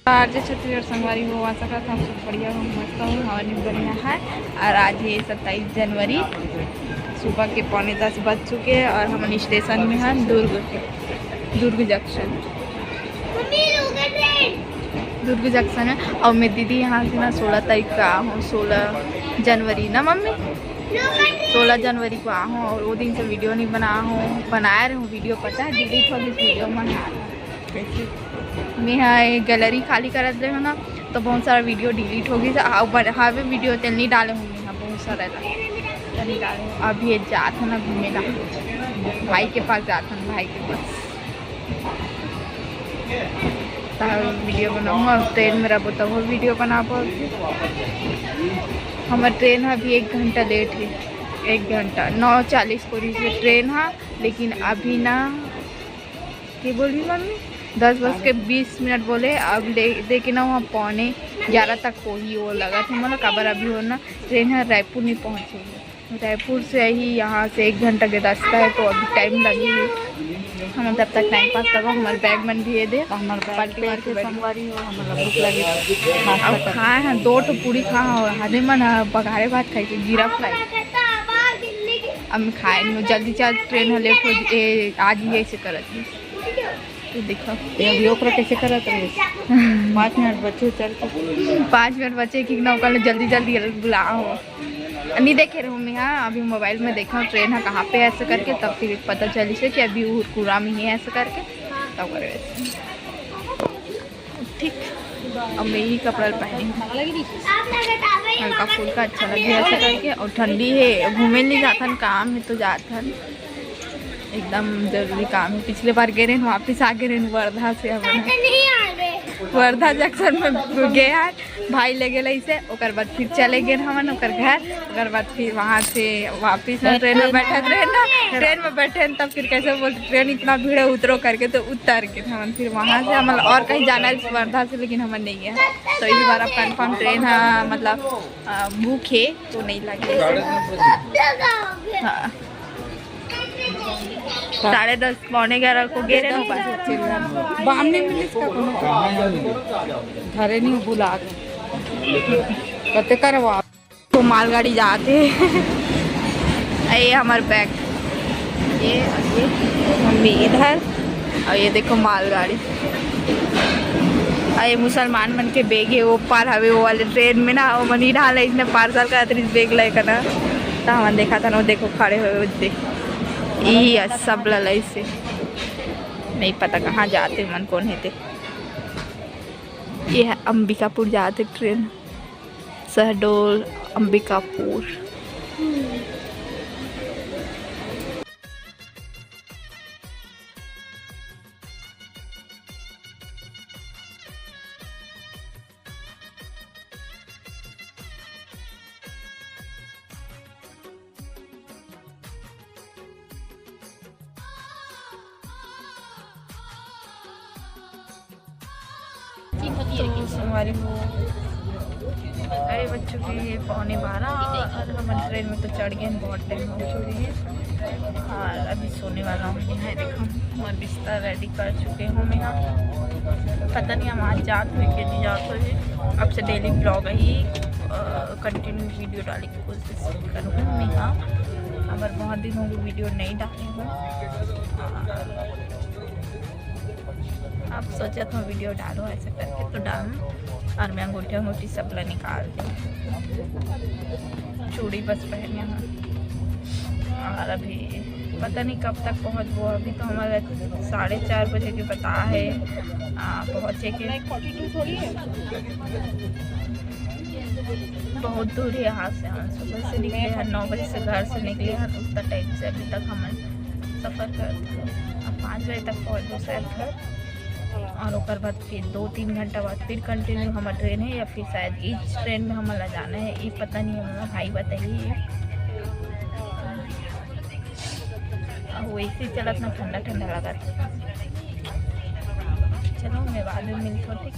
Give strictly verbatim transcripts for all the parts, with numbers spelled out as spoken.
आज छत्तीसगढ़ संगवारी हो, आशा करत हव सब बढ़िया हो, मस्त हो, हमन भी बढ़िया है। और आज ये सत्ताईस जनवरी, सुबह के पौने दस बज चुके हैं और हमन स्टेशन में हैं दुर्ग, दुर्ग जंक्शन, दुर्ग जंक्शन है। और मैं दीदी यहाँ से ना सोलह तारीख का आ हूँ, सोलह जनवरी ना मम्मी, सोलह जनवरी को आ हूँ और वो दिन से वीडियो नहीं बना हूँ, बनाए रहूँ वीडियो, पता है डिलीट हो गई वीडियो में। हाँ, कैसे मैं हाँ ये गैलरी खाली करत रहे हो ना, तो बहुत सारा वीडियो डिलीट हो गई। अब बढ़ावे वीडियो तेल नहीं डाले होंगे यहाँ, बहुत सारा ला तो नहीं डाले। अभी ये जात है ना घूमे ला, भाई के पास जात है, भाई के पास। तब वीडियो बनाऊँ, अब ट्रेन में रहबो तब वीडियो बनाबो। अभी हमार ट्रेन है अभी एक घंटा लेट है, एक घंटा नौ चालीस को रही है ट्रेन है, लेकिन अभी ना के बोल रही मम्मी, दस बज के बीस मिनट बोले, अब ले देखे ना वहाँ पौने ग्यारह तक होही, वो लगा था मतलब काबर अभी हो ना ट्रेन है रायपुर नहीं पहुँचेगी। रायपुर से ही यहाँ से एक घंटा के रास्ता है, तो अभी टाइम लगी। हम तब तक टाइम पास करबो। हमारे बैग मन भी ये दे, हमारे बैग पलटी मार के बैठ संगवारी हो, हमारा भूख लगी। अब खाए हैं दो ठो पूरी खा हो, हदे मन ह बघारे भात खाई के जीरा फ्राई। अब मैं खाए नहीं, जल्दी चल, ट्रेन है लेट हो जी, ए, आज ही ऐसे करत ही। तो देखो ये अभी ओकरा कैसे करत रहे। पाँच मिनट बचे चल के। पाँच मिनट बचे कि ना, ओकर जल्दी जल्दी बुला हो। नहीं देखे रहूँ मैं, हाँ अभी मोबाइल में देखा ट्रेन है कहाँ पे ऐसे करके, तब फिर पता चली से कि अभी उरकुरा में ही है ऐसे करके, तब करे वैसे। ठीक, अब मैं यही कपड़ा पहनी हूँ, हल्का फुल्का अच्छा लगे ऐसे करके। और ठंडी है, घूमे नहीं जाथन, काम है तो जाथन, एकदम जरूरी काम है। पिछले बार गे रहेन, वापिस आ गे रहेन वर्धा से। हमन वर्धा जंक्शन में गे हन, भाई ले गेल ऐसे, ओकर बाद फिर चले गेन हमन ओकर घर। ओकर बाद फिर वहाँ से वापिस ना ट्रेन में बैठत रहेन ना, ट्रेन में बैठे तब फिर कैसे बोलते, ट्रेन इतना भीड़ है, उतरो करके, तो उतर के हमन फिर वहाँ से हमन और कहीं जाना है वर्धा से, लेकिन हमन नहीं गए। तो इस बार अब कंफर्म ट्रेन है, मतलब बुक है तो नहीं लगे। हाँ, साढ़े दस पौने ग्यारह को गे रहे ना। बामने मिलिस का कोनो धरे नहीं बुला के कते करवा। तो मालगाड़ी जाते हैं। ये हमारे बैग, ये, ये मम्मी इधर, और ये देखो मालगाड़ी। और ये मुसलमान मन के बैग है, वो पार हवे वो वाले ट्रेन में ना, वो मनी डाल है इसने पार्सल का अतरी बैग लेकर ना। तो हमन देखा था ना, वो देखो खड़े हुए, वो देख, ये सब ललाई से नहीं पता कहाँ जाते मन, कौन है ते। ये है अंबिकापुर जाते ट्रेन, शहडोल, अंबिकापुर। तो संगवारी हो, अरे बज चुके हैं पौने बारह और हम ट्रेन में तो चढ़ गए हैं, बहुत टाइम हो चुके हैं। और अभी सोने वाला हूँ मैं, देखो हमारा बिस्तर रेडी कर चुके हूँ मैं। पता नहीं हम आज जात हुए कि नहीं जात हुए। अब से डेली ब्लॉग ही कंटिन्यू वीडियो डाले की कोशिश करूँगी मैं। हाँ, हमारे बहुत दिन हो गए वीडियो नहीं डाले हूँ। आप सोचा था वीडियो डालो ऐसे करके, तो डालूँ। और मैं अंगूठी अंगूठी सब ला निकाल दी, चूड़ी बस पहने हैं। और अभी पता नहीं कब तक पहुँचबो। अभी तो हमारा साढ़े चार बजे के बता है, आ, पहुँचे के। बहुत दूर है यहाँ से, हम सुबह से निकले हैं, नौ बजे से घर से निकले हैं, उतना टाइम से अभी तक हम सफ़र कर, अब पाँच बजे तक पहुँचबो शायद घर। और ओकर बाद फिर दो तीन घंटा बाद फिर कंटिन्यू हमार ट्रेन है, या फिर शायद इस ट्रेन में हमन ला जाना है, ये पता नहीं है, हमारा भाई बताइए। अब वैसे चलत ना ठंडा ठंडा लगत। चलो मैं बाद में मिलती हूँ, ठीक?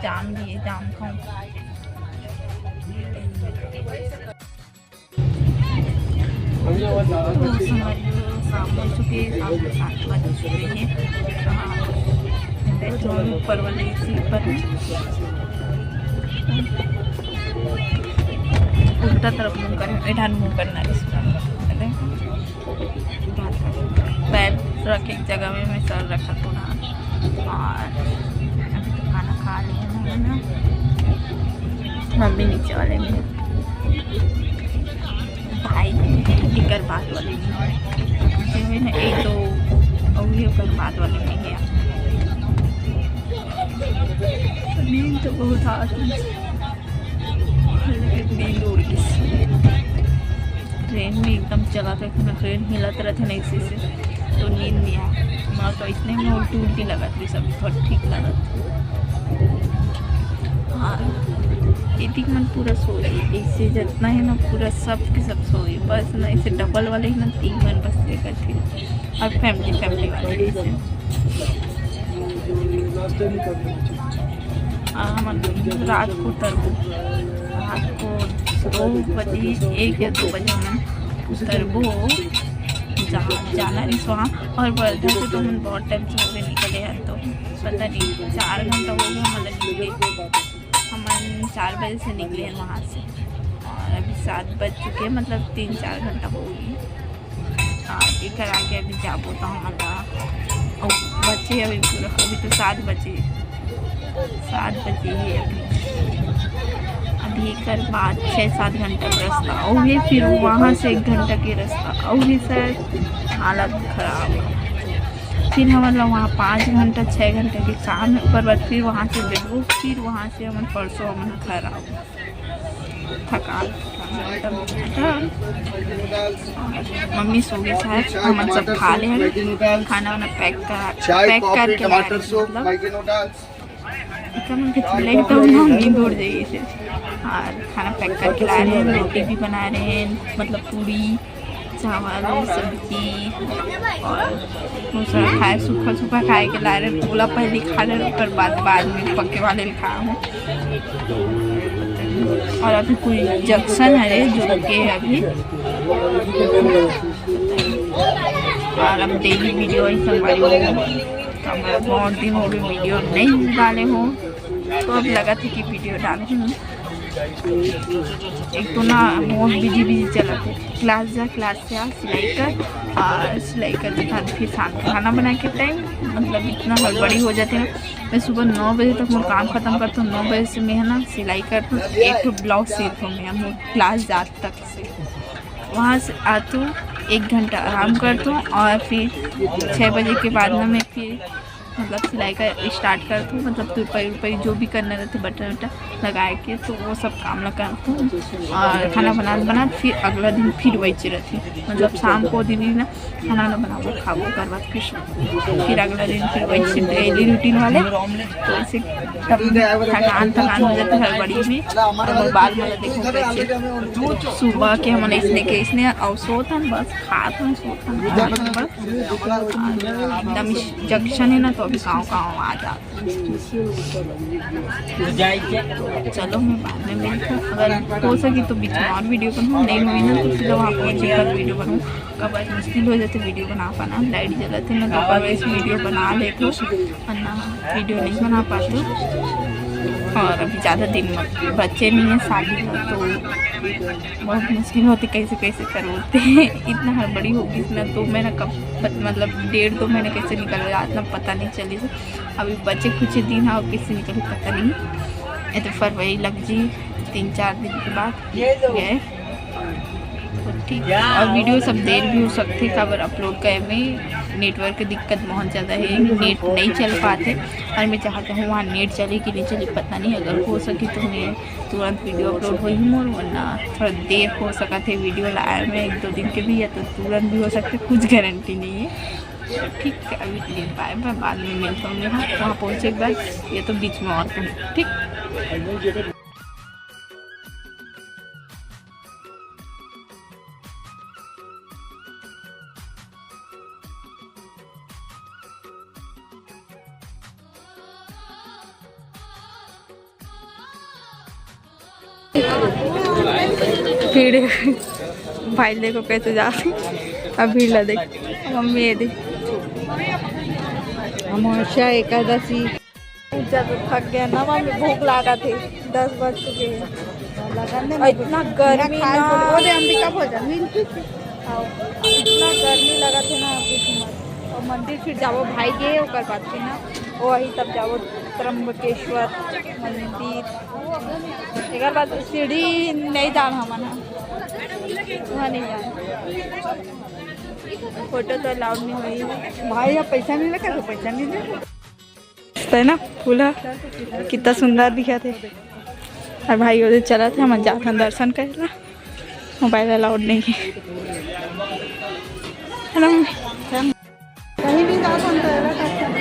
जाम भी है, जाम खाऊँ। तो हमारे शाम हो चुकी है, शाम के सात बज चुके हैं। हाँ, ऊपर वाले सीट पर उल्टा तरफ मुंह कर, एठान मुंह करना है। पैर रखे एक जगह में, मैं सर रखा थोड़ा। और अभी तो खाना खा लिया है ना, मम्मी नीचे वाले में, भाई दिकर बात वाले में, जो है ना, एक दो और ये कर बात वाले में गया। नींद तो बहुत आती है। नींद उड़ गई। ट्रेन में एकदम चला था, इतना ट्रेन हिलत रहते ना इसी से, तो नींद नहीं आया। मैं तो इतने में उल्टी उल्टी लगा थी, सब थोड़ा ठीक लगा था। हाँ, दीदी मन पूरा सो गई, इसे जितना है ना पूरा सब के सब सो गई, बस ना इसे डबल वाले ही ना तीन मन बस लेकर थे, और फैमिली फैमिली वाले इसे। आ, हमन रात को उतरबो, रात को दो बजे, एक या दो बजे हमन उतरबो। जा, जाना रहिस वहाँ, और वर्धा से तो हमन बहुत टाइम से हो गए निकले हैं, तो पता नहीं चार घंटा हो गया हमन निकले। हमन चार बजे से निकले हैं वहाँ से, और अभी सात बज चुके हैं, मतलब तीन चार घंटा हो गई। हाँ, एकर आगे अभी जाबो तो हमन ला, अउ बचे अभी पूरा, अभी तो सात बजे, सात बजे ही अभी। अभी एकर बाद छः सात घंटा के रास्ता, अउ भी फिर वहाँ से एक घंटा के रास्ता, अउ भी शायद हालत खराब है। फिर हमन ला वहाँ पाँच घंटा, छः घंटा के काम है, ओकर बाद फिर वहाँ से बेरबो, फिर वहाँ से हमन परसों हमन घर आबो। थकान, थकान, एकदम थकान। मम्मी सो गई शायद, हमन सब खा ले हन। खाना वाना पैक कर, पैक करके ला रहे हैं, मतलब। एकदम कुछ लेट तो मम्मी दौड़ जाइए से। और खाना पैक करके ला रहे हैं, रोटी भी बना रहे हैं, मतलब पूरी, चावल, सब्जी और बहुत सारा खाए, सूखा सूखा खाए के ला रहे। ओला पहले खा ले, ओकर बाद, बाद में पके वाले खा हो। और अभी पूरी जंक्शन है रे, जो रुके हैं अभी। और अब डेली वीडियो ही संगवारी हो, तो मैं बहुत दिन हो गए वीडियो नहीं डाले हो, तो अब लगा था कि वीडियो डालूँ। एक तो ना बहुत बिजी बिजी चलत है, क्लास जा, क्लास से आ, सिलाई कर, और सिलाई कर के बाद फिर शाम को खाना बना के टाइम, मतलब इतना हड़बड़ी हो जाते हैं। मैं सुबह नौ बजे तक मोर काम खत्म करता हूँ, नौ बजे से मैं है ना सिलाई करता हूँ, एक ठो ब्लाउज सीता हूँ मैं मोर क्लास जात तक से। वहाँ से आती हूँ, एक घंटा आराम करती हूँ और फिर छः बजे के बाद ना मैं फिर मतलब सिलाई का स्टार्ट करती हूँ, मतलब तुरपाई उरपाई जो भी करना रहते बटन वटन लगाए के, तो वो सब काम ला करती हूँ। और खाना बनात बनात फिर अगला दिन फिर वही रहती, मतलब शाम को दिन ही ना खाना वाना बनाबो, खाबो, ओकर बाद फिर सोबो। फिर अगला दिन फिर वही डेली रूटीन वाले, तो ऐसे एकदम थकान थकान हो जाता है हड़बड़ी में। और मोर बाल वाला देखो कैसे सुबह के हमन इसने के इसने और सोत हन, बस खात हन, सोत हन, खात हन, बस। एकदम जंक्शन है ना, तो अभी गाँव गाँव आ जात। चलो, मैं बाद में मिलता हूँ, अगर हो सके तो बीच में और वीडियो बनाऊँ, नहीं हुई ना तो सीधा वहाँ पहुँच के वीडियो बनाऊँ। कब आज मुश्किल हो जाते वीडियो बना पाना, लाइट जलत है ना, तो कब ऐसे वीडियो बना लेते, वरना वीडियो नहीं बना पाते। और अभी ज़्यादा दिन मत बचे नहीं है शादी का, तो बहुत मुश्किल होते कैसे कैसे करते। इतना हड़बड़ी हो गई ना, दो महीना कब, मतलब डेढ़ दो महीने कैसे निकल गया, इतना पता नहीं चली। अभी बचे कुछ दिन है, कैसे निकले पता नहीं। ये तो फरवरी लग जी, तीन चार दिन के बाद गए। तो ठीक, और वीडियो सब देर भी हो सकते, काबर अपलोड करे में नेटवर्क की दिक्कत बहुत ज़्यादा है, नेट नहीं चल पाते। और मैं चाहता हूँ वहाँ नेट चले कि नहीं चले पता नहीं, अगर हो सके तो मैं तुरंत वीडियो अपलोड हो ही मोर, वरना थोड़ा देर हो सका थे वीडियो लाए में, एक दो दिन के भी, या तो तुरंत भी हो सकते, कुछ गारंटी नहीं है। ठीक है, अभी के लिए बाय बाय, बाद में मिलता हूँ मैं। हाँ, वहाँ पहुँचे के बाद ये तो बीच में और कहीं, ठीक। भीड़, भाई देखो कैसे जा रही। अब भीड़ ला देख, मम्मी ये देख। महाशय एकादशी। पूजा तो थक गया ना मम्मी, भूख लागा थे, दस बज चुके हैं। लगन दे और इतना गर्मी ना। वो दे अंबिका भोजन, मिल चुकी। हाँ, इतना गर्मी लगा थे ना, पूछो मत। और मंदिर फिर जाबो, भाई गए ओकर बाद फिर ना, वही तब जाबो त्र्यंबकेश्वर मंदिर। एक बाद सीढ़ी नहीं जान हमन ह, वहाँ नहीं जान। फोटो तो अलाउड नहीं हुई। भाई, अब पैसा नहीं लगा तो पैसा नहीं दे। है ना, फूल ह कितना सुंदर दिखा थे। और भाई उधर चला थे, हम जाथन दर्शन करेला। मोबाइल अलाउड नहीं है। है ना? कहीं भी जाथन तो एला करथन।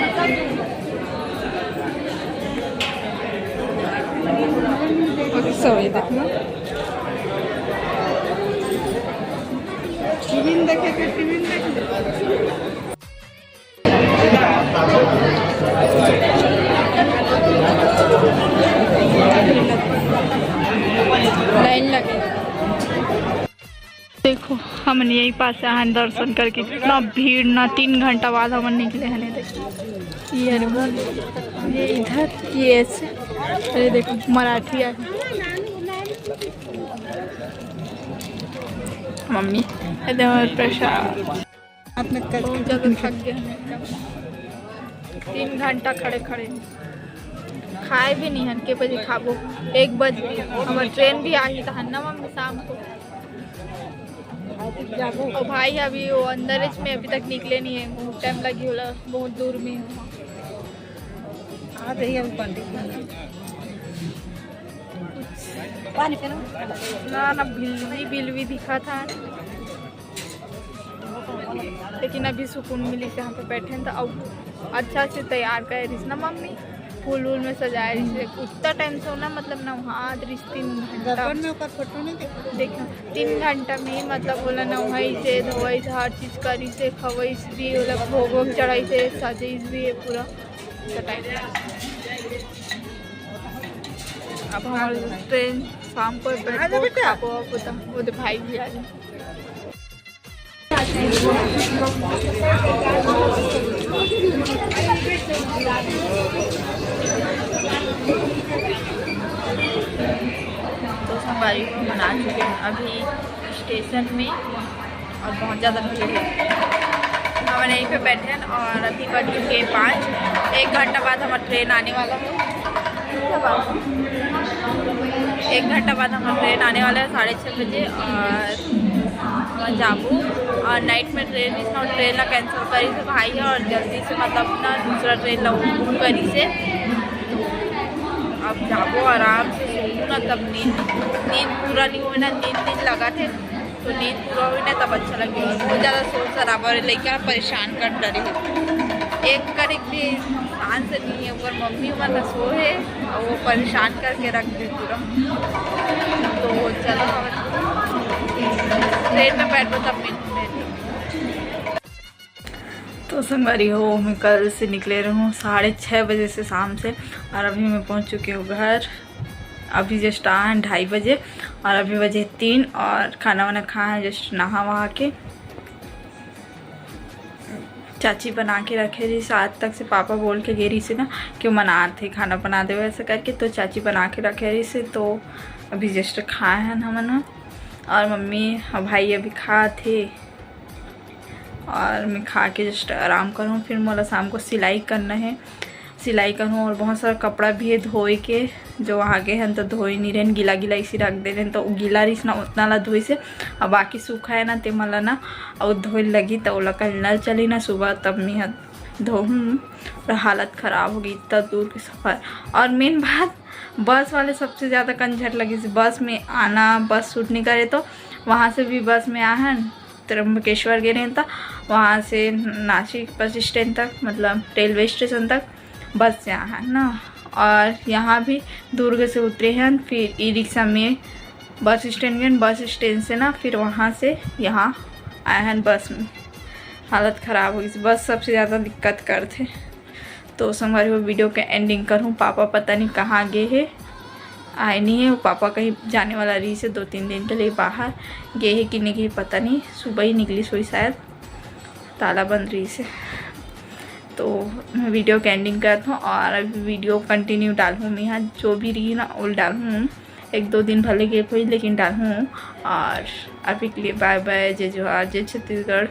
ओके, सॉरी, देखना। टीवी में देखे थे, टीवी में देख ले। लाइन लगे। देखो, हमन यही पास आए हैं दर्शन करके। इतना भीड़ ना, तीन घंटा बाद हमन निकले हैं। देखो, ये हरे बोल, ये इधर, ये ऐसे। अरे देखो, मराठी आ गए। मम्मी, ये देखो, प्रसाद। बहुत ज्यादा थक गए हम एकदम। तीन घंटा खड़े खड़े, खाए भी नहीं हन, के बजे खाबो? एक बज गए। हमार ट्रेन भी आही तहन ना मम्मी शाम को। और भाई अभी वो अंदर में अभी तक निकले नहीं है, बहुत टाइम लगी होला, बहुत दूर में है। आ रही है वो पंडित। पानी पीना। ना, ना, बिलवी, बिलवी दिखा था। लेकिन अभी सुकून मिली, जहाँ पे बैठे हैं तो अब अच्छा से तैयार करे रहिस ना मम्मी, फूल वूल में सजाए रहिस। उतना टाइम से ना, मतलब, नहा रहिस तीन घंटा। दर्पण में ओकर फोटो नहीं देखा? देखो, तीन घंटा में, मतलब, बोला नहाइस, धोइस, हर चीज करिस, खवाइस भी, ओला भोग वोग चढ़ाइस, सजाइस भी है पूरा। तो टाइम अब हमारी ट्रेन शाम को है, आ जा बेटा। खाबो, खाबो, तो वो तो भाई भी आ गए। तो संगवारी हो, हम आ चुके हैं अभी स्टेशन में और बहुत ज़्यादा भीड़ है। हम यहीं पे बैठे हैं और अभी बज चुके हैं पाँच। एक घंटा बाद हमारा ट्रेन आने वाला है। एक घंटा बाद हमारा ट्रेन आने वाला है साढ़े छः बजे और हम जाबो। और नाइट में ट्रेन रहिस ना, ट्रेन ला कैंसिल करिस भाई ह और जल्दी से, मतलब, ना दूसरा ट्रेन ला बुक करिस। तो अब जाबो आराम से, सोबो ना, तब नींद, नींद पूरा नहीं होए ना, नींद नींद लगा थे। तो नींद पूरा होई ना, तब अच्छा लगे। बहुत ज़्यादा शोर शराबा रहे, लइका परेशान कर डरे है। एक कनिक भी शांत से नहीं है, ओकर मम्मी मन ला सो है और वो परेशान करके रख दी पूरा। तो चलो, अब ट्रेन में बैठो, तब मिलते हैं। तो संगवारी हो, मैं कल से निकले रहूँ साढ़े छः बजे से शाम से, और अभी मैं पहुँच चुकी हूँ घर। अभी जस्ट आए हैं ढाई बजे और अभी बजे तीन और खाना वाना खाए हैं, जस्ट नहा वहा के। चाची बना के रखे रहिस, आज तक से पापा बोल के गे रहिस ना कि वो मनात हे खाना बना देवे ऐसे करके, तो चाची बना के रखे रहिस। तो अभी जस्ट खाए हैं हमन ह। और मम्मी और भाई अभी खात हे और मैं खा के जस्ट आराम करूँ। फिर मोला शाम को सिलाई करना है, सिलाई करूँ और बहुत सारा कपड़ा भी है धोए के, जो आगे हैं तो धोए नहीं रहन, गीला गीला इसी रख दे रहन, तो गीला रहिस ना उतना ला धोइस हे, अब बाकी सूखा है ना ते मन ला ना, और धोए लगी तो ओला कल नल चली ना सुबह, तब मैं ह धोहूँ। और हालत खराब होगी, इतना दूर के सफर। और मेन बात, बस वाले सबसे ज़्यादा कंझट लगिस, बस में आना, बस सूट नहीं करे तो वहाँ से भी बस में आहन त्र्यंबकेश्वर गे रहेन, त वहाँ से नासिक बस स्टैंड तक, मतलब रेलवे स्टेशन तक बस से आए हैं ना। और यहाँ भी दुर्ग से उतरे हैं, फिर ई रिक्शा में बस स्टैंड गए, बस स्टैंड से ना फिर वहाँ से यहाँ आए हैं बस में। हालत ख़राब हो गई, बस सबसे ज़्यादा दिक्कत करते। तो संगवारी हो, वीडियो के एंडिंग करूँ। पापा पता नहीं कहाँ गए हैं, आए नहीं है। वो पापा कहीं जाने वाला रहिस हे दो तीन दिन के लिए बाहर, गए हैं कि नहीं गए पता नहीं। सुबह ही निकलिस होही शायद, ताला बंद रहिस हे। तो मैं वीडियो के एंडिंग करत हूँ और अभी वीडियो कंटिन्यू डालहूँ मैं, यहाँ जो भी रही ना वो डालहूँ, एक दो दिन भले गैप होही लेकिन डालहूँ। और अभी के लिए बाय बाय, जय जोहार, जय छत्तीसगढ़।